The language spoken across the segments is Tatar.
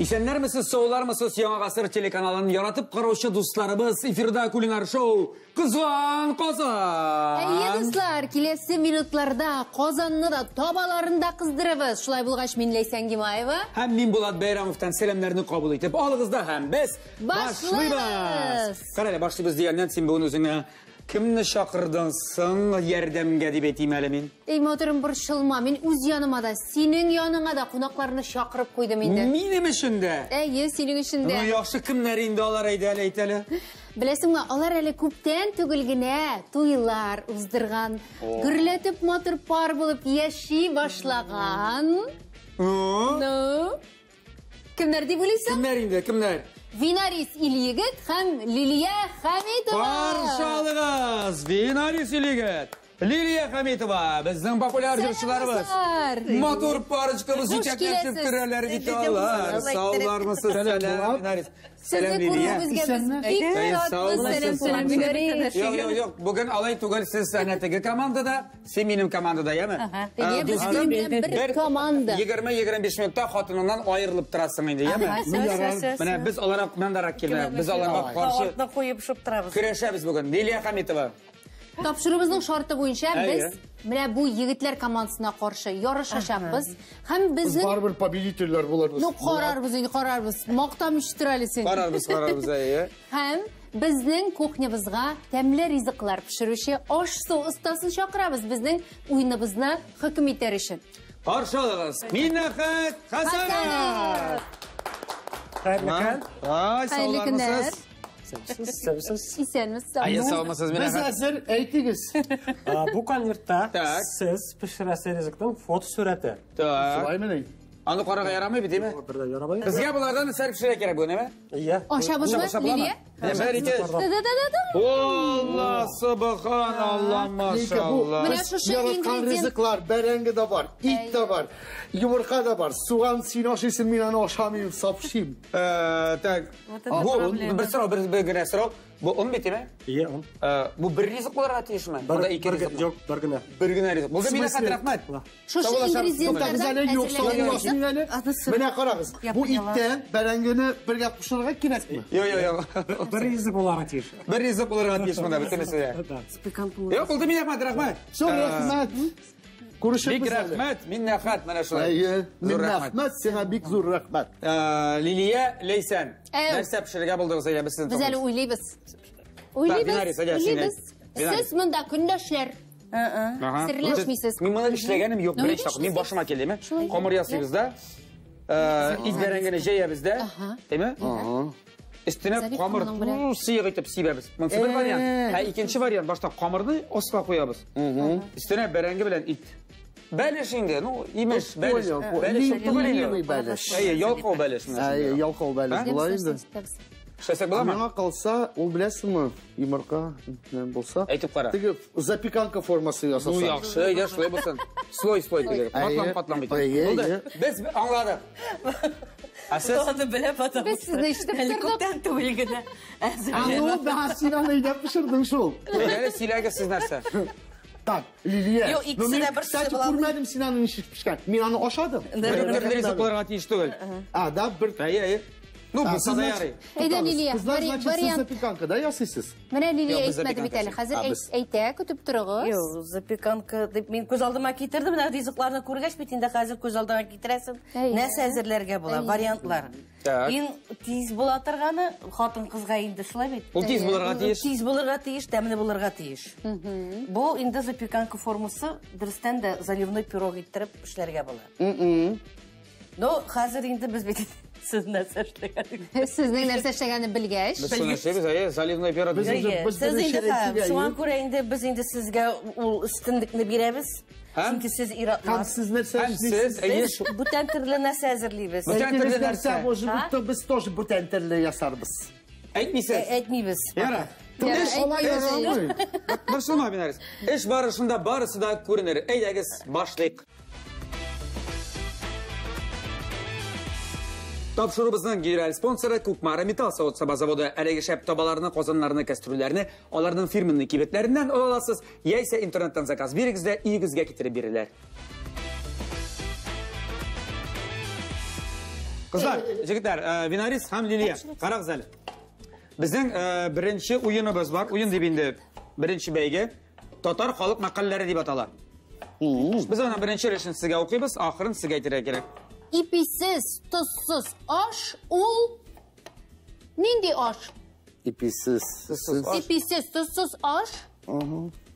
Исәннәрмесез, саулармысыз, Яңа Гасыр телеканалын яратып караучы дусларыбыз, эфирда кулинар шоу Кызган Казан. Әйе, дуслар, киләсе минутларда Казанны да табаларын да кыздырабыз. Шулай булгач, мин Ләйсән Гимаева. Һәм мин Булат Бәйрамовтан сәламнәрне кабул итеп алыгыз да һәм без башлыйбыз. Карале, башлыйбыз дигәннән син бүген үзеңә кемне чакырдың соң ярдәмгә дип әйтим әле мин? Эй, матурым, борчылма, мин үз яныма да, синең яныңа да кунакларны чакырып куйдым инде. Минем өчен дә? Әйе, синең өчен дә. Ну, яхшы, кемнәр инде алар, әйдә әле, әйт әле. Беләсеңме, алар әле күптән түгел генә туйлар уздырган, гөрләтеп матур пар булып яши башлаган. Ну? Кемнәр дип уйлыйсың? Кемнәр инде, кемнәр? Винарис Ильегет һәм Лилия Хәмитова. Каршы алыгыз, Винарис Ильегет, Лилия Хәмитова, безнең популяр җырчыларыбыз. Матур парочкабыз җитәкләшеп керәләр бит алар. Саулармысыз, сәлам, Винарис. Сезне күрүебезгә без бик шатбыз, сәлам, Винарис. Юк, юк, юк, бүген алай түгел, сез әнә теге командада, син минем командада, яме? Әйе, без бер команда. 20-25 минутта хатыныңнан аерылып торасың инде, яме? Менә без аларга мендарак килде, без аларга каршы артны куеп шып торабыз. Көрәшәбез бүген. Лилия Хәмитова. Тапшыруыбызның шарты буенча без менә бу егетләр командасына каршы ярышачакбыз. Һәм безнең барыбер победительләр буларбыз. Ну, карарбыз инде, карарбыз. Мактамыш тор әле син. Карарбыз, карарбыз, әйе. Һәм безнең кухнябызга тәмле ризыклар пешерүче аш-су остасын чакырабыз безнең уеныбызны хөкем итәр өчен. Каршы алыгыз, Миннәхәт Хәсәнов. Хәерле көн. Ай, саулармысыз? Исәнмесез, Әйе, саумысыз, Без әзер, әйтегез. Бу конвертта сез пешерәсе ризыкның фотосурәте. Так. Шулаймыни? Аны карарга ярамый бит, димме? Бер дә ярамый. Безгә булардан нәрсә пешерә кирәк бүген, әйме? Әйе. Ашабызмы, Лилия? Бер, ике. Да-да-да-да. Алла, субханалла, машалла. Менә шушы Яраткан ризыклар, бәрәңге дә бар, ит тә бар, йомырка да бар, суган син ашыйсың, мин аны ашамыйм, сапшыйм. Так. Бу бер сорау, бер генә сорау. Бу он бит, әйме? Ие, он. Бу бер ризык булырга тиешме? Монда ике ризык. Юк, бер генә. Бер генә ризык. Булды, Миннәхәт, рәхмәт. Шушы ингредиентлардан әзерләнгән. Менә карагыз, бу иттән бәрәңгене бергә кушырга кирәкме? Юк, юк, юк. Бер ризык булырга тиеш. Бер ризык булырга тиеш монда бөтенесе дә. Юк, булды, Миннәхәт, рәхмәт. Все, рәхмәт. Күрешербез Бик рәхмәт, Миннәхәт, менә шулай. Әйе, Миннәхмәт, сиңа бик зур рәхмәт. Лилия, Ләйсән, нәрсә пешерергә булдыгыз, әйдә, без сезне Без әле уйлыйбыз. Уйлыйбыз, уйлыйбыз. Сез монда көндәшләр. Серләшмисез. Мин моны эшләгәнем юк, беренче тапкыр. Мин башыма килдеме? Камыр ясыйбыз да, ит бәрәңгене җәябез дә, әйме? Өстенә камыр сыек итеп сибәбез. Монысы бер вариант. Ә икенче вариант, башта камырны аска куябыз. Өстенә бәрәңге белән ит. Бәлеш инде, ну, имеш, бәлеш. Бәлеш түгел инде. Бәлеш. Әйе, ялкау бәлеш. Әйе, ялкау бәлеш була инде. Эшләсәк буламы? Миңа калса, ул беләсеңме, йомырка белән булса. Әйтеп кара. Теге запеканка формасы ясаса. Ну, яхшы, әйдә, шулай булсын. Слой-слой теге. Катлам-катлам бит. Булды. Без аңладык. Ә сез? Аны белә потом. Без сезне ишетеп тордык. Күптән түгел генә. Аны да син аны өйдә пешердең шул. Әйдә, сөйләгез сез нәрсә. Так, Лилия. Юк, икесе дә берсе Кстати, була. күрмәдем син аны ничек пешкән. Мин аны ашадым. Бер төрле ризык булырга тиеш түгел. А, да, бер. Әйе, әйе. Ну, булса да ярый. Әйдә, Лилия, Кызлар, значит, сез вариант. запеканка, да, ясыйсыз? Менә Лилия Юк, без әйтмәде бит әле. запеканка Хәзер әйтә, көтеп торыгыз. Юк, запеканка дип мин күз алдыма китердем. Менә ризыкларны күргәч бит инде хәзер күз алдыңа китерәсең. Нәрсә әзерләргә була, вариантлар. Иң тиз була торганы хатын-кызга инде шулай бит. Ул тиз булырга тиеш. Тиз булырга тиеш, тәмле булырга тиеш. Бу инде запеканка формасы, дөрестән дә заливной пирог иттереп эшләргә була. Ну, хәзер инде без бит сез нәрсә эшләгәнегезне. Сезнең нәрсә эшләгәнне белгәч. Без шуны эшлибез, әйе, заливной пирог. Сез инде, шуңа күрә инде без инде сезгә ул өстенлекне бирәбез. Чөнки сез ир-атлар. Һәм сез нәрсә эшлисез? Без бүтән төрле нәрсә әзерлибез. Бүтән төрле нәрсә. Может быть, без тоже бүтән төрле ясарбыз. Әйтмисез? Әйтмибез. Яра. Эш алай ярамый. Борчылма, Винарис. Эш барышында барысы да күренер. Әйдәгез, башлыйк. Тапшыруыбызның генераль спонсоры Кукмара металл савыт-саба заводы. Әлеге шәп табаларны, казаннарны, кәстрүлләрне аларның фирменный кибетләреннән ала аласыз, яисә интернеттан заказ бирегез дә өегезгә китереп бирерләр. Кызлар, җегетләр, Винарис һәм Лилия, карагыз әле. Безнең беренче уеныбыз бар. Уен дип инде беренче бәйге. Татар халык мәкальләре дип атала. Без аның беренче өлешен сезгә укыйбыз, ахырын сезгә әйтергә кирәк. Иписез, тозсыз аш ул нинди аш? Иписез. Иписез, тозсыз аш?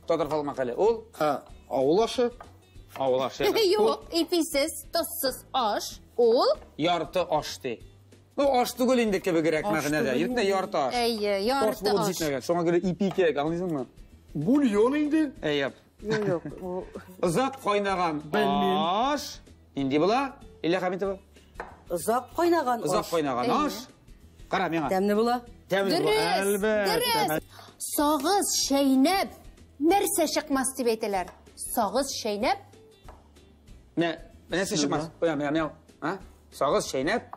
Татар халык мәкале. Ул авыл ашы. Авыл ашы. Юк, иписез, тозсыз аш ул ярты аш ди. Ну, аш түгел инде кебегрәк мәгънәдә. Йөртмә ярты аш. Әйе, ярты аш. Шуңа күрә ипи кирәк, аңлыйсыңмы? Бульон инде. Әйе. Юк, Озак кайнаган аш нинди була? Лилия Хәмитова. Озак кайнаган аш. Озак кайнаган аш. Кара миңа. Тәмле була. Тәмле була. Әлбәттә. Сагыз чәйнәп нәрсә чыкмас дип әйтәләр. Сагыз чәйнәп. Нәрсә чыкмас? Менә, менә, а? Сагыз чәйнәп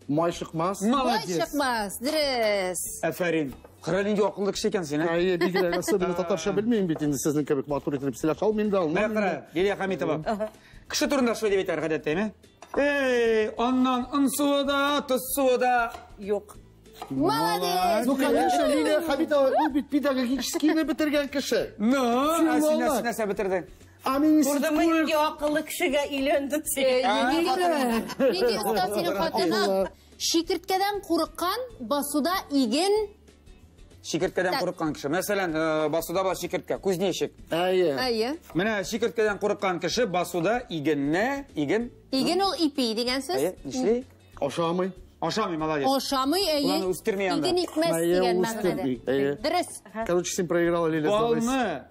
май чыкмас. Май чыкмас, дөрес. Афәрин. Кара нинди акыллы кеше икәнсең, ә? Әйе, бигрәк, особенно татарча белмим бит инде сезнең кебек матур итеп сөйләшә алмыйм да. Менә кара, Лилия Хәмитова. Кеше турында шулай дип әйтәләр гадәттә, әйме? Эй, аннан он суы да, тоз суы да юк. Молодец! Ну, конечно, Лилия Хәмитова ул бит педагогическийны бетергән кеше. Ну, ә син нәрсә бетердең? А мин Күрдеңме, нинди акыллы кешегә өйләндем син. Нинди оста синең хатының. Чикерткәдән курыккан басуда иген. Чикерткәдән курыккан кеше. Мәсәлән, басуда бар чикерткә, кузнечик. Әйе. Әйе. Менә чикерткәдән курыккан кеше басуда игенне, иген. Иген ул ипи дигән сүз. Әйе, нишли? Ашамый. Ашамый, молодец. Ашамый, әйе. Уланы үстерми анда. Иген икмәс дигән мәгънәдә. Дөрес. Короче, син проиграла, Лилия. Балны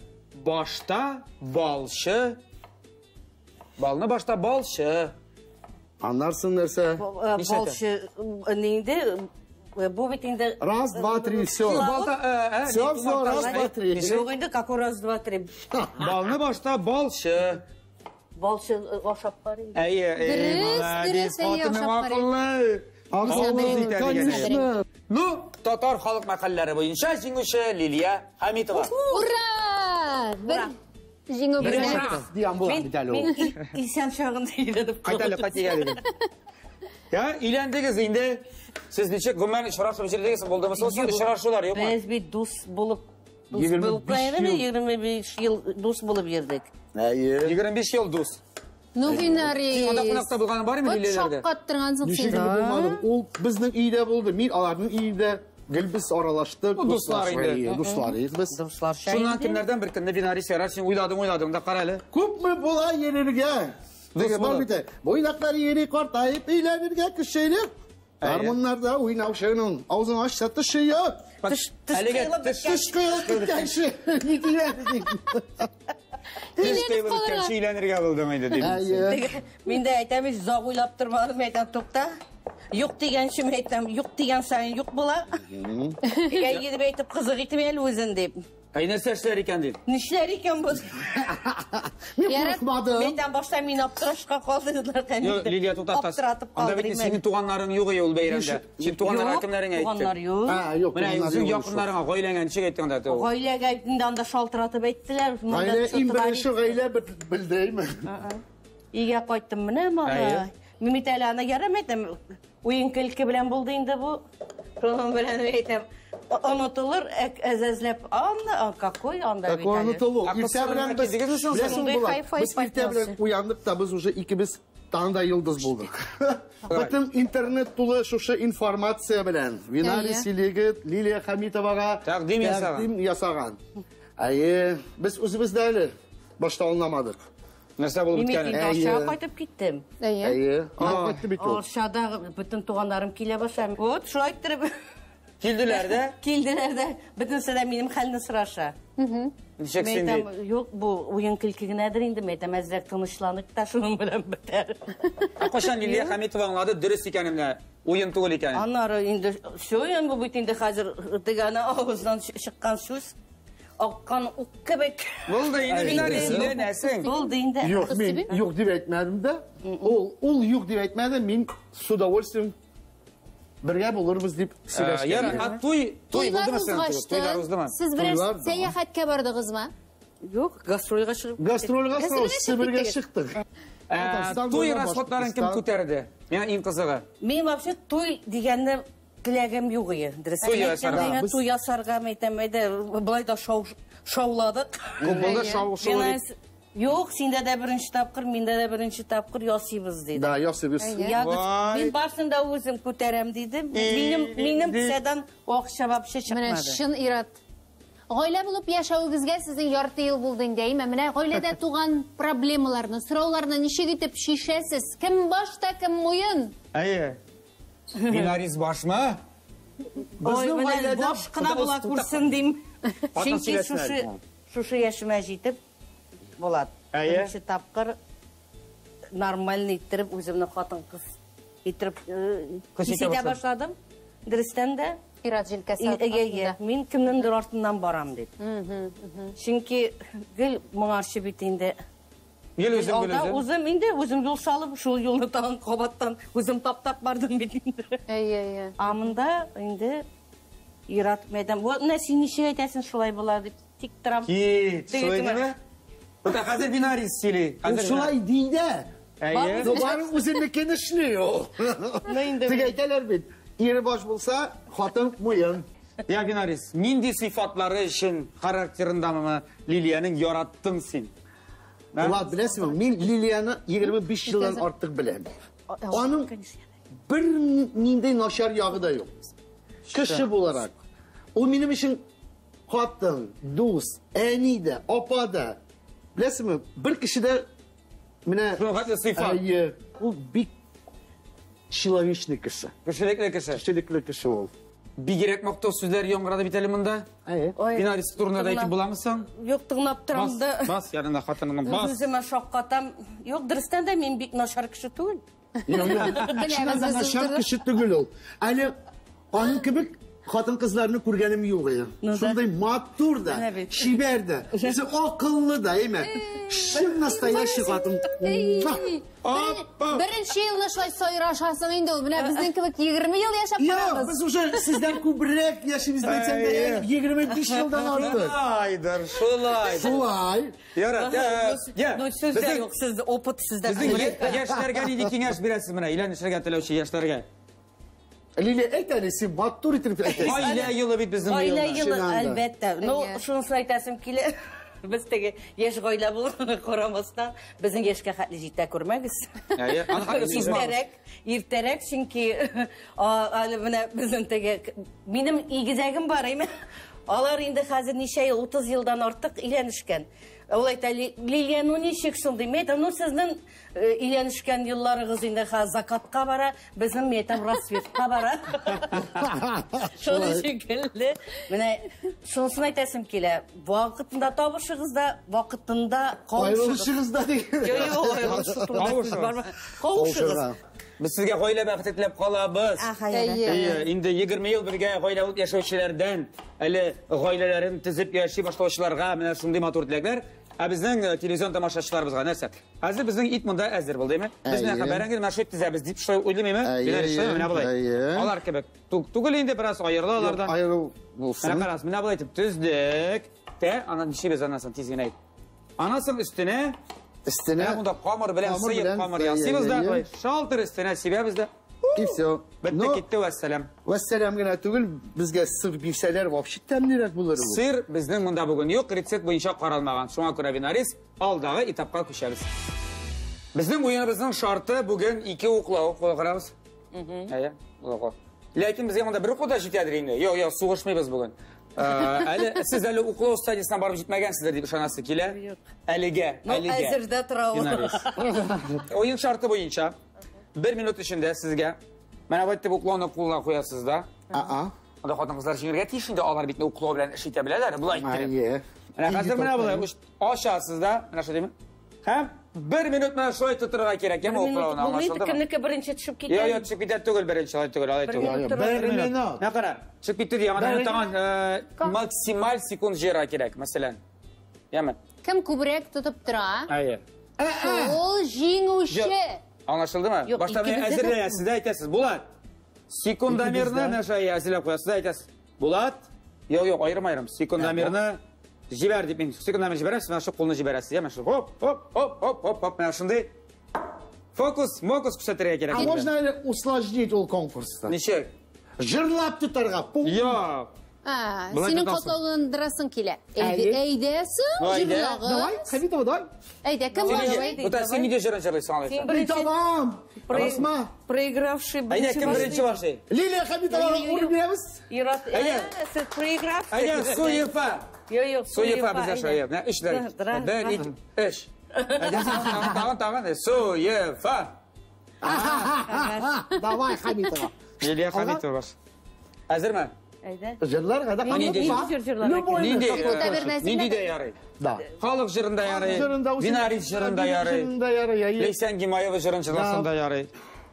башта балчы. Балны башта балчы. Аннарсын нәрсә? Балчы нинди? Бу бит инде. Раз, два, три, все. Все, все, раз, два, три. Юк инде, какой раз, два, три. Балны башта балчы. Балчы ашап карый. Әйе, молодец, хатыным акыллы. Конечно. Ну, татар халык мәкальләре буенча җиңүче Лилия Хәмитова. Ура! Бер җиңү безнең. Дигән була бит әле ул. Мин исән чагында өйләнеп калдым. Кайт әле, кайт егә. Я, өйләндегез инде. Сез ничек гомумән очрашып йөрдегез? Булдымы соң очрашулар, юкмы? Без бит дус булып, дус булып 25 ел дус булып йөрдек. Әйе. 25 ел дус. Ну, Винарис. Син анда кунакта булганың бармы Лилияләрдә? Шаккаттыргансың син. Ничек булмадым? Ул безнең өйдә булды, мин аларның өендә. Гел без аралаштык. Дуслар инде. Дуслар без. Дуслар. Шуннан кемнәрдән бер көнне Винарис ярар, син уйладың, уйладың да кара әле. Күпме була йөрергә? Дигән бар бит. Буйдаклар йөри картаеп өйләнергә кешелек. Гармуннарда уйнаучының авызын ачса теше юк. Теш кыелып беткәнче. Ни диләр? Теш кыелып беткәнче өйләнергә булдың инде дип. Мин дә әйтәм, озак уйлап тормадым, әйтәм, тукта. Юк дигәнче әйтәм, юк дигән саен юк була. Әйе дип әйтеп кызык итеп әле үзен дип. Әй, нәрсә эшләр икән дип. Нишләр икән бу? Мин курыкмадым. Мин башта мин аптырашка калдылар. Юк, Лилия туктат. Аптыратып Анда бит калдырмын. синең туганнарың юк ул бәйрәмдә. Син туганнарыңа кемнәреңә әйттең? Туганнар юк. А, юк. Менә үзең якыннарыңа, гаиләңә ничек әйттең анда? Гаиләгә инде анда шалтыратып әйттеләр. Гаилә иң беренче гаилә белдеме? Өйгә кайттым менә малай. Мин бит әле аны ярым әйтәм. Уен көлке белән булды инде бу. Шуның белән әйтәм. Онытылыр, әзәзләп, анда, какой анда бит. Какой онытылу? Иртә белән без, беләсең була, без иртә белән уяндык та без уже икебез таңда йолдыз булдык. Бөтен интернет тулы шушы информация белән. Винарис егет Лилия Хәмитовага тәкъдим ясаган. Әйе, без үзебез дә әле башта аңламадык. Нәрсә булып беткәнен. Мин Арчага кайтып киттем. Әйе. Кайтты бит ул. Арчада бөтен туганнарым килә башлады. Вот, шулай иттереп Килделәр дә? Килделәр дә. Бөтенесе дә минем хәлне сораша. Ничек син ди? Юк, бу уен көлке генәдер инде, мен әйтәм, әзрәк тынычланык та шуның белән бетәр. Ә кайчан Лилия Хәмитова аңлады дөрес икәнен менә, уен түгел икәнен? Аннары инде все, бу бит инде хәзер теге ана авыздан чыккан сүз. Аккан ук кебек. Булды инде, Винарис, өйләнәсең. Булды инде. Юк, мин юк дип әйтмәдем дә. Ул юк дип әйтмәде, мин с удовольствием бергә булырбыз дип сөйләштек. Яра, а туй, туй булдымы сезнең? Туйлар уздымы? Сез берәр сәяхәткә бардыгызмы? Юк, гастрольгә чыгып. Гастрольгә сразу Себергә чыктык. Туй расходларын кем күтәрде? Миңа иң кызыгы. Мин вообще туй дигәнне теләгем юк иде. Туй ясарга. Туй ясарга әйтәм, әйдә, болай да шауладык. Күп булды шау. Юк, синдә дә беренче тапкыр, миндә дә беренче тапкыр ясыйбыз диде. Да, ясыйбыз. Мин барсын да үзем күтәрәм диде. Минем кесәдән акча вообще чыкмады. Менә чын ир-ат. Гаилә булып яшәвегезгә сезнең ярты ел булды инде, әйме? Менә гаиләдә туган проблемаларны, сорауларны ничек итеп чишәсез? Кем башта, кем муен? Әйе. Винарис башмы? Ой, менә баш кына була күрсен дим. Чөнки шушы яшемә җитеп Булат. Беренче тапкыр нормальный иттереп үземне хатын-кыз иттереп хис итә башладым. Дөрестән дә. Ир-ат җилкәсе астында. Мин кемнеңдер артыннан барам дип. Чөнки гел моңарчы бит инде. Гел үзем, гел үзем. Үзем инде, үзем юл салып, шул юлны тагын кабаттан үзем таптап бардым бит инде. Әйе, әйе. А монда инде ир-ат мәйдан. Менә син ничек әйтәсең, шулай була дип тик торам. Кит, шулай диме? Бу хәзер Винарис сөйли. Ул шулай ди дә. Әйе. Но барыбер үзенекен эшли ул. Тик әйтәләр бит, ире баш булса, хатын муен. Я, Винарис, нинди сыйфатлары өчен характерындамы Лилиянең яраттың син? Булат, беләсеңме, мин Лилияне 25 елдан артык беләм. Аның бер нинди начар ягы да юк. Кеше буларак. Ул минем өчен хатын, дус, әни дә, апа да. Беләсеңме, бер кеше дә менә Шуның сыйфат. Әйе, ул бик человечный кеше. Кешелекле кеше. Кешелекле кеше ул. Бигрәк мактау сүзләр яңгырады бит әле монда. Әйе. Винарис турында да әйтеп буламы соң? Юк, тыңлап торам да. Бас, янында хатыныңның бас. Үземә шаккатам. Юк, дөрестән дә мин бик начар кеше түгел. Юк, юк. Начар кеше түгел ул. Әле аның кебек хатын-кызларны күргәнем юк иде. Шундый матур да, чибәр дә, үзе акыллы да, әйме? Чын настоящий хатын. Беренче елны шулай сайрашасың инде ул. Менә безнең кебек 20 ел яшәп карагыз. Юк, без уже сездән күбрәк яшибез дисәм дә, 25 елдан артык. Шулайдыр, шулай. Шулай. Ярар, я. Ну, сүздә юк, сез опыт сездә. Безнең яшьләргә нинди киңәш бирәсез менә, өйләнешергә теләүче яшьләргә? Лилия, әйт әле, син матур итеп әйтәсең. Гаилә елы бит безнең быел. Гаилә елы, әлбәттә. Ну, шунысын әйтәсем килә. Без теге яшь гаилә булуына карамастан, безнең яшькә хәтле җитә күрмәгез. Әйе, аны хәтле сузмагыз. Иртәрәк, иртәрәк, чөнки әле менә безнең теге минем игезәгем бар, әйме? Алар инде хәзер ничә ел, 30 елдан артык өйләнешкән. Ул әйтә, Лилия, ну ничек шундый? Мин әйтәм, ну сезнең өйләнешкән елларыгыз инде хәзер закатка бара, безнең, мин әйтәм, рассветка бара. Шуны шикелле. Менә шунысын әйтәсем килә. Вакытында табышыгыз да, вакытында кавышыгыз да дигән. Юк, юк, аерылышу турында кавышыгыз. Без сезгә гаилә бәхете теләп калабыз. Әйе, инде 20 ел бергә гаилә булып яшәүчеләрдән, әле гаиләләрен төзеп яши башлаучыларга менә шундый матур теләкләр. Ә безнең телевизион тамашачыларыбызга нәрсә? Хәзер безнең ит монда әзер булды, әйме? Без менә бәрәңгене менә шулай тезәбез дип шулай уйлыйм, әйме? Менә болай. Алар кебек түгел инде, бераз аерыла алардан. Аерыл булсын. Менә карагыз, менә болай итеп төздек. Тә, аннан ничек анасын тиз генә әйт. Анасын өстенә Өстенә монда камыр белән сыек камыр ясыйбыз да, шалтыр өстенә сибәбез дә. И все. Бетте китте, вәссәлам. Вәссәлам генә түгел, безгә сыр бирсәләр вообще тәмлерәк булыр ул. Сыр безнең монда бүген юк, рецепт буенча каралмаган. Шуңа күрә Винарис алдагы этапка күчәбез. Безнең уеныбызның шарты бүген 2 уклау. Кулга карабыз. Әйе, уклау. Ләкин безгә монда бер уклау да җитәдер инде. Юк, юк, сугышмыйбыз бүген. Әле сез әле уклау стадиясенә барып җитмәгәнсездер дип ышанасы килә. Әлегә, әлегә. Әзердә тора ул. Уен шарты буенча 1 минут эчендә сезгә менә бу итеп уклауны кулга куясыз да. Анда хатын-кызлар җиңергә тиеш инде, алар бит уклау белән эш итә беләләр, болай иттереп. Менә хәзер менә болай ачасыз да, менә шулай димме? Һәм 1 минут менә шулай тотырга кирәк, яме уклауны, аңлашылдымы? Кемнеке беренче төшеп китә? Юк, юк, төшеп китә түгел беренче, алай түгел, алай түгел. 1 минут. Менә кара, төшеп китте ди, аңа тагын максималь секунд җыярга кирәк, мәсәлән. Яме. Кем күбрәк тотып тора? Әйе. Ул җиңүче. Аңлашылдымы? Башта менә әзерләнәсез дә әйтәсез. Булат. Секундомерны менә шулай әзерләп куясыз да әйтәсез. Булат. Юк, юк, аерым-аерым. Секундомерны Җибәр дип мин секунднарны җибәрәм, сез менә шул кулны җибәрәсез. Яме шул. Хоп, хоп, хоп, хоп, хоп, хоп. Менә шундый фокус, мокус күрсәтергә кирәк. А можно әле усложнить ул конкурсны? Ничек? Җырлап тотарга. Юк. Синең катлауландырасың килә. Әйдә соң, җырлагыз. Давай, Хәмитова, давай. Әйдә, кем башлый? Бу син нидә җырын җырлыйсың алайса? Мин табам. Басма. Проигравший Әйдә, кем беренче башлый? Лилия Хәмитовага урын бирәбез. Әйдә. Сез проигравший. Әйдә, Суефа. Юк, юк, Суефа бездә шулай. Менә өч дә. Бер, ике, өч. Әйдә, тагын, тагын. Суефа. Давай, Хәмитова. Лилия Хәмитова баш. Әзерме? Әйдә. Җырларга да Нинди? Нинди дә ярый. Да. Халык җырында ярый. Винарис җырында ярый. Ләйсән Гимаева җырын җырласаң да ярый.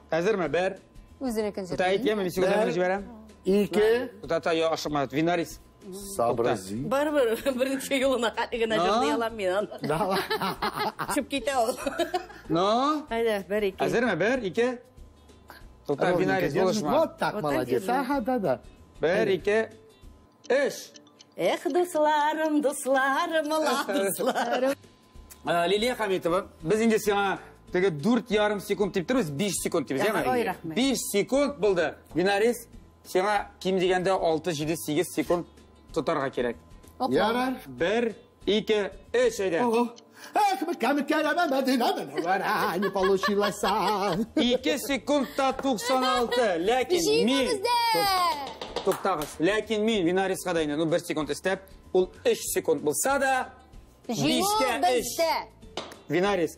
Әзерме? Бер. Үзенекен җырлый. Тута әйтәме, мин секундны җибәрәм. Ике. Тута, я ашыкма. Винарис. Сообрази. Барыбер беренче юлына гына җырлый алам мин аны. Давай. Чүп китә ул. Ну? Әйдә, бер, ике. Әзерме? Бер, ике. Тута, Винарис, булышма. Вот так, молодец. Ага, да, да. Бер, ике, өч. Эх, дусларым, дусларым, дусларым. Лилия Хамитова, без инде сиңа теге 4,5 секунд дип торабыз, 5 секунд дип, әйме? 5 секунд булды. Винарис, сиңа ким дигәндә 6, 7, 8 секунд тотарга кирәк. Ярар. 1, 2, 3, әйдә. Эх, не получилось. 2 секундта 96, ләкин мин... Туктагыз. Ләкин мин Винариска да инде, ну 1 секунд истәп, ул 3 секунд булса да, 5-кә 3. Винарис,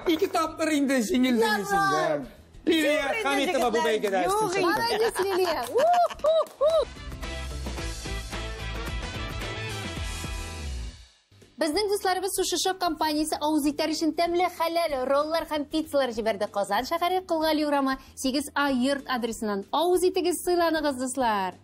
2 тапкыр инде җиңелдең син. Лилия Хамитова бу бәйгедә өстен чыкты. Молодец, Лилия. Безнең дусларыбыз Суши Шоп компаниясе авыз итәр өчен тәмле хәләл роллар һәм пиццалар җибәрде. Казан шәһәре Кол Гали урамы 8А йорт адресыннан. Авыз итегез, сыйланыгыз, дуслар.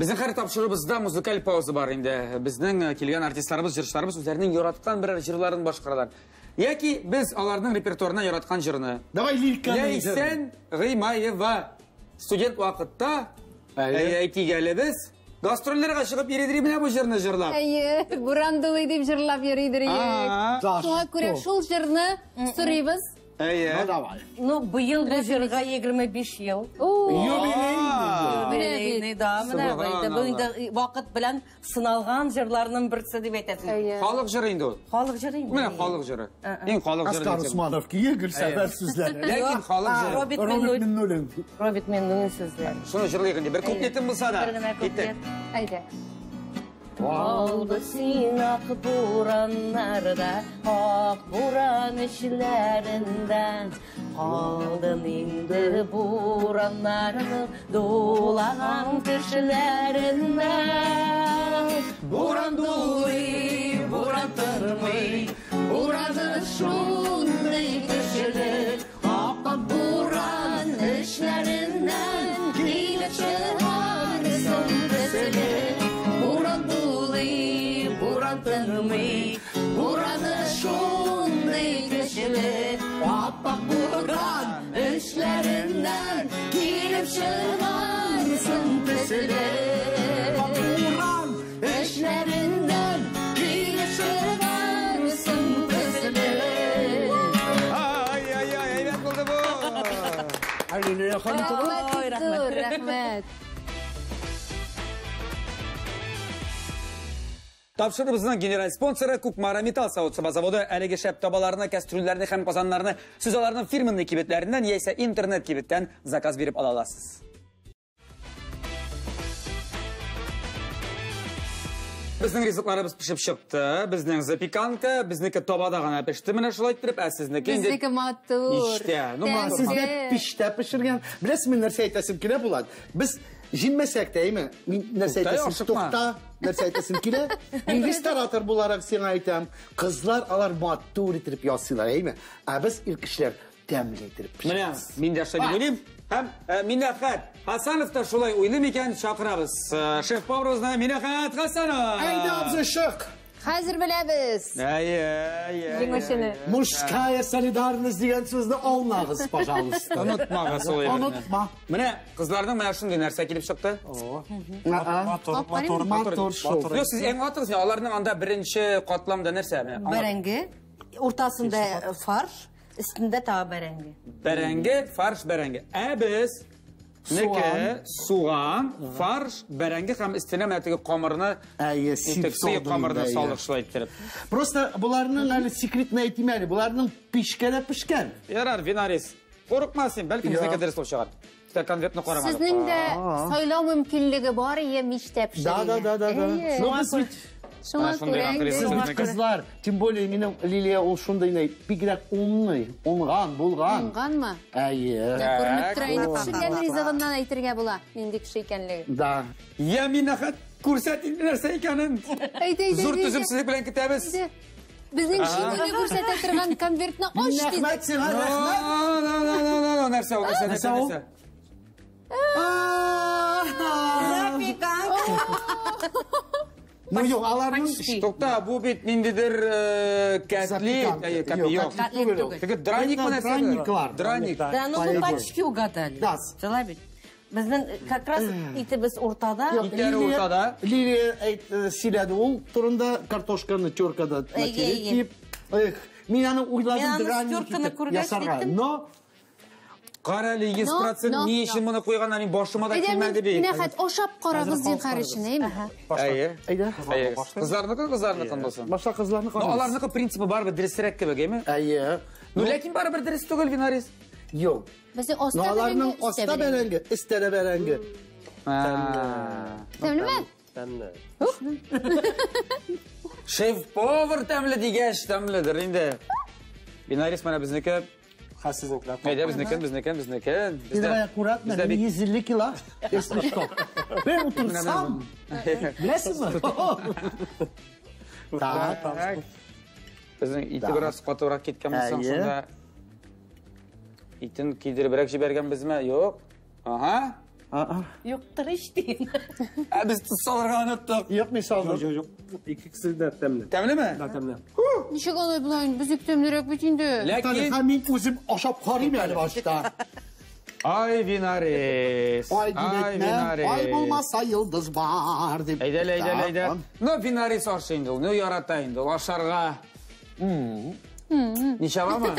Безнең һәр тапшыруыбызда музыкаль пауза бар инде. Безнең килгән артистларыбыз, җырчыларыбыз үзләренең яраткан берәр җырларын башкаралар. Яки без аларның репертуарына яраткан җырны. Давай лириканы. Ләйсән Гыймаева студент вакытта әйтик әле без гастрольләргә чыгып йөридер менә бу җырны җырлап. Әйе, Буран дулый дип җырлап йөридер. Шуңа күрә шул җырны сорыйбыз. Әйе. Ну давай. Ну, быел бу җырга 25 ел. Юбилей. Да, менә бу инде вакыт белән сыналган җырларның берсе дип әйтәсең. Халык җыры инде ул. Халык җыры инде. Менә халык җыры. Иң халык җыры. Аскар Усманов кие Гөлсәфәр сүзләре. Ләкин халык җыры. Роберт Миннуллин. Роберт Миннуллин сүзләре. Шуны җырлыйк инде. Бер куплетым булса да. Бер генә куплет. Әйдә. Алды син ак бураннарда, ак буран эчләрендә. Калдың инде бураннарның дулаган төшләрендә. Буран дулый, буран тынмый, бураны шундый көчле, ак буран эчләреннән килеп чыгарсың төсле. Буран дулый, буран тынмый, бураны шундый көчле, ап-ак буран эчләреннән килеп чыгарсың төсле. Буран эчләреннән килеп чыгарсың төсле. Ай-ай-ай, әйбәт булды бу. Лилия Хамитова. Рәхмәт, рәхмәт. Тапшырыбызның генераль спонсоры Кукмара Металл савыт-саба заводы. Әлеге шәп табаларны, кәстрүлләрне һәм казаннарны сез аларның фирменный кибетләреннән яисә интернет кибеттән заказ биреп ала аласыз. Безнең ризыкларыбыз пешеп чыкты. Безнең запеканка, безнеке табада гына пеште. Менә шулай иттереп, ә сезнеке инде Безнеке матур. Иштә, ну матур. Сездә пиштә пешергән. Беләсезме, нәрсә әйтәсем килә, Булат? Без җиңмәсәк тә, әйме? Мин нәрсә әйтәсем, тукта, нәрсә әйтәсем килә? Мин ресторатор буларак сиңа әйтәм. Кызлар алар матур итеп ясыйлар, әйме? Ә без ир кешеләр тәмле итеп пешерәбез. Менә мин дә шулай уйлыйм. Һәм Минәхәт Хасанов та шулай уйлый микән, чакырабыз. Шеф-поварыбызны Минәхәт Хасанов. Әйдә, абзый, чык. Хәзер беләбез. Әйе, әйе. Җиңүчене. Мужская солидарность дигән сүзне алмагыз, пожалуйста. Онытмагыз ул әйберне. Онытма. Менә кызларның менә шундый нәрсә килеп чыкты. Матур, матур, Матур шул. Юк, сез аңлатыгыз, аларның анда беренче катламда нәрсә? Менә, аңлат. Бәрәңге, уртасында фарш, өстендә тагы бәрәңге. Бәрәңге, фарш, бәрәңге. Ә без неке суган, фарш, бәрәңге һәм өстенә менә теге камырны, Әйе, итеп, сыек камырны салдык шулай иттереп. Просто буларның әле секретны әйтим әле, буларның пешкәне пешкән. Ярар, Винарис, курыкма син, бәлки безнеке дөрес булып чыгар. Тә конвертны карамадык. Сезнең дә сайлау мөмкинлеге бар, е мичтә Да, да, да, да, да. Ну, без бит Шуңа Менә шундый күрә рәхмәт. инде. Сез кызлар, тем более минем Лилия ул шундый ни, бигрәк умный, уңган, булган. Уңганмы? Әйе. Күренеп тора инде, пешергән ризыгыннан әйтергә була, нинди кеше икәнлеген. Да. Я мин әхәт күрсәт инде нәрсә икәнен. Әйдә, әйдә, Зур әйдә. түземсезлек белән көтәбез. Әйдә. Безнең җиңүне күрсәтә торган конвертны ач диде. Рәхмәт сиңа, рәхмәт. No, no, no, no, no, no, нәрсә ул, нәрсә, нәрсә, Нәрсә ул? нәрсә? Запеканка. Ну юк, аларның Тукта, бу бит ниндидер кәтлит, әйе, кәтлит, юк. Котлет түгел. Теге драникмы Это нәрсә? драниклар. Драник. Да, ну мы почти угадали. Да. Шулай бит. Безнең как раз итебез уртада. Юк, Итләре уртада. Лилия әйт, сөйләде ул турында картошканы теркада Әйе, натереть әйе. дип. Эх, мин аны уйладым Мин аны драник терканы итеп күргәч ясарга. әйттем. Но Кара әле Но, 100% но, ни өчен но. моны куйганнар, мин башыма да Әйдә, килмәде бит. менә хәт ашап карагыз зинһар өчен, әйме? Әйе. әйдә. Әйе. Кызларныкы кызларныкын булсын. Башта кызларны Но карыйбыз. аларныкы принципы барыбер дөресрәк кебек, әйме? Әйе. Ну, ләкин барыбер дөрес түгел, Винарис. Юк. Безнең Но аста аларның бәрәңге, өстә аста бәрәңге. бәрәңге, өстә дә бәрәңге. Тәмлеме? Тәмле. Шеф-повар тәмле дигәч, тәмледер инде. Винарис менә безнеке. Хәзер сезнекеләр. Әйдә, безнекен, безнекен, безнекен. Син давай аккуратно, бездә мин бик 150 кило, если что. Бер утырсам, беләсезме? Так. Так. Безнең ите бераз катырак киткән булсаң, Әйе. шунда итен кидеребрәк җибәргәнбезме? Юк. Ага. Юктыр ич дим. Ә без тоз салырга оныттык. Юк, мин салдым. Юк, юк, юк. Икесе дә тәмле. Тәмлеме? Да, тәмле. Ничек алай була инде? Без тәмлерәк бит инде. Ләкин Һәм мин үзем ашап карыйм әле башта. Ай, Винарис. Ай дип әйтмә, ай булмаса йолдыз бар дип. Әйдә, әйдә, әйдә. Ну, Винарис ашый инде ул, ну ярата инде ул ашарга. Ничавамы?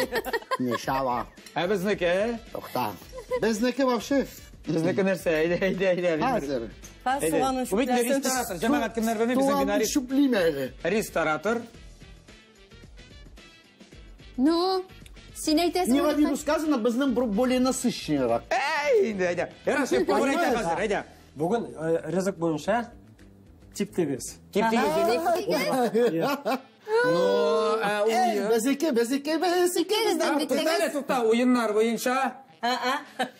Ничава. Ә безнеке? Тукта. Безнеке вообще. Безнеке нәрсә? Әйдә, әйдә, әйдә. Винарис. Хәзер. Хәзер Әйдә. суганын Бу бит чүпләсен. ресторатор. Җәмәгать кемнәр белми, безнең Суганны Винарис чүплим әле. ресторатор. Ну, син әйтәсең. Не в обиду сказано, безнең более насыщенныйрак. Әй, инде, әйдә. Ярар, шеф повар әйтә хәзер, әйдә. Бүген ризык буенча тип тигез. Тип тигез. Ну, ә, Эй, уен. безнеке, безнеке, безнеке. Икегездән бит Тукта әле, тукта, уеннар буенча,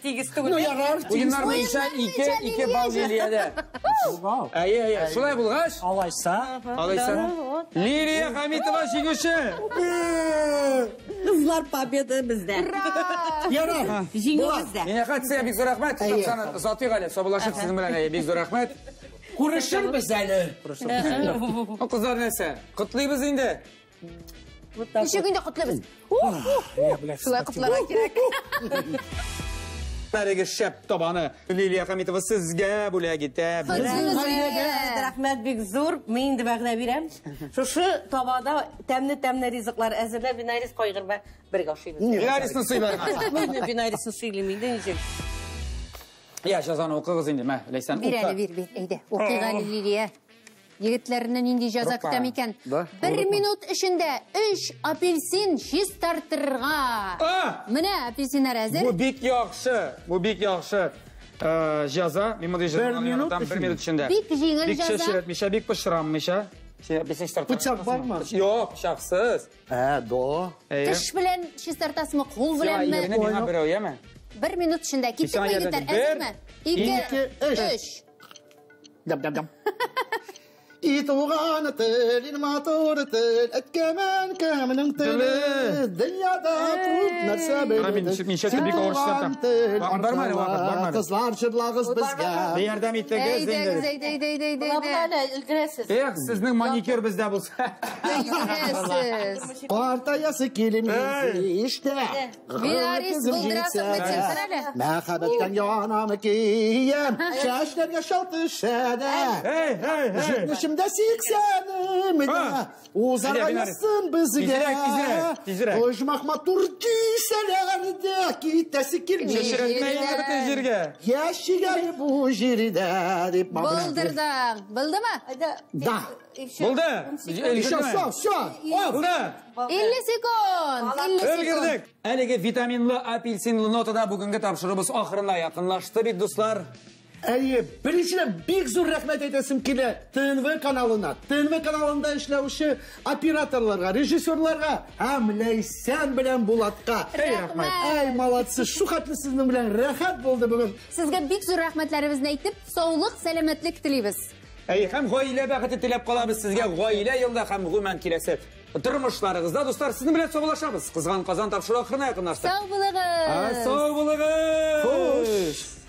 Тигез түгел. Ну, ярар. уеннар буенча ике балл Лилиядә. Вау. Әйе, әйе. Шулай булгач, Алайса, алайса. Лилия Хамитова җиңүче. Кызлар победа бездә. Ярар. Җиңү бездә. Минәхәт, сезгә бик зур рәхмәт. Әйе. Саны озатыйк әле, саубуллашып сезнең белән, әйе, бик зур рәхмәт. Күрешербез әле. Ну, кызлар нәрсә? Котлыйбыз инде. Ничек инде котлыйбыз? Шулай котларга кирәк. Әлеге шәп табаны Лилия Хамитова сезгә бүләк итә. Рәхмәт бик зур. Мин инде вәгъдә бирәм. Шушы табада тәмле-тәмле ризыклар әзерләп, Винарис кайгырма бергә ашыйбыз. Винарисны сыйларга. Мин Винарисны сыйлыйм инде ничек. Я, җәзаны укыгыз инде, мә, Ләйсән, Бир әле, укы. бир, бир. Әйдә, укыйк әле Лилия. Егетләрне нинди җәза Рупа. көтәм икән? Да. Бер минут эчендә 3 апельсин чистартырга. А! Менә апельсиннар әзер. Бу бик яхшы, бу бик яхшы. Җәза, мин мондый җәзаны Бер минут яратам, бер эчендә. минут эчендә. Бик җиңел Бик җәза. чәчрәтмичә, бик пычранмыйча. Син апельсин чистартырга Пычак бармы? Юк, пычаксыз. Ә, до. Әйе. Теш белән чистартасызмы, кул Сиңа беләнме? ирне миңа берәү, яме? Бер минут эчендә. Киттекме, Сиңа егетләр? ярдәм. Әзерме? Бер, 2, ике, өч. 3. Дам, дам, дам. И туган тел, ин матур тел, әткәм-әнкәмнең теле, дөньяда күп нәрсә белде. Мин чәчәк бик авыр Туган тел, Барма әле, вакыт, барма әле. Кызлар җырлагыз безгә. Ярдәм итегез Әйдәгез, инде. әйдә, әйдә, әйдә, әйдә. Була әле, өлгерәсез. Эх, сезнең маникюр бездә булса. Өлгерәсез. Картаясы килми иштә. Винарис булдырасың бит син, син әле. Мәхәббәттән янам киям, чәчләргә шал төшә дә. Эй, эй, эй. Җитмешемдә сиксәнем дә, узарга Әйдә, Винарис. язсын безгә. Тизрәк, тизрәк, тизрәк. Оҗмах матур дисәләр дә, китәсе килми. Чәчрәтмә инде бөтен җиргә. Яшик әле бу җирдә, дип Булдырдың. Булдымы? Әйдә. Да. Булды. Все, все, все. Булды. 50 секунд. 50 секунд. Өлгердек. Әлеге витаминлы апельсинлы нотада бүгенге тапшыруыбыз ахырына якынлашты бит, дуслар. Әйе, беренчедән бик зур рәхмәт әйтәсем килә ТНВ каналына, ТНВ каналында эшләүче операторларга, режиссерларга һәм Ләйсән белән Булатка. Рәхмәт. Әй, молодцы, шу хәтле сезнең белән рәхәт булды бүген. Сезгә бик зур рәхмәтләребезне әйтеп, саулык, сәламәтлек телибез. Әйе, һәм гаилә бәхете теләп калабыз сезгә гаилә елда һәм гомумән киләсе тормышларыгызда, дуслар, сезнең белән саубуллашабыз. Кызган Казан тапшыруы ахырына якынлашты. Сау булыгыз. Сау булыгыз. Хуш.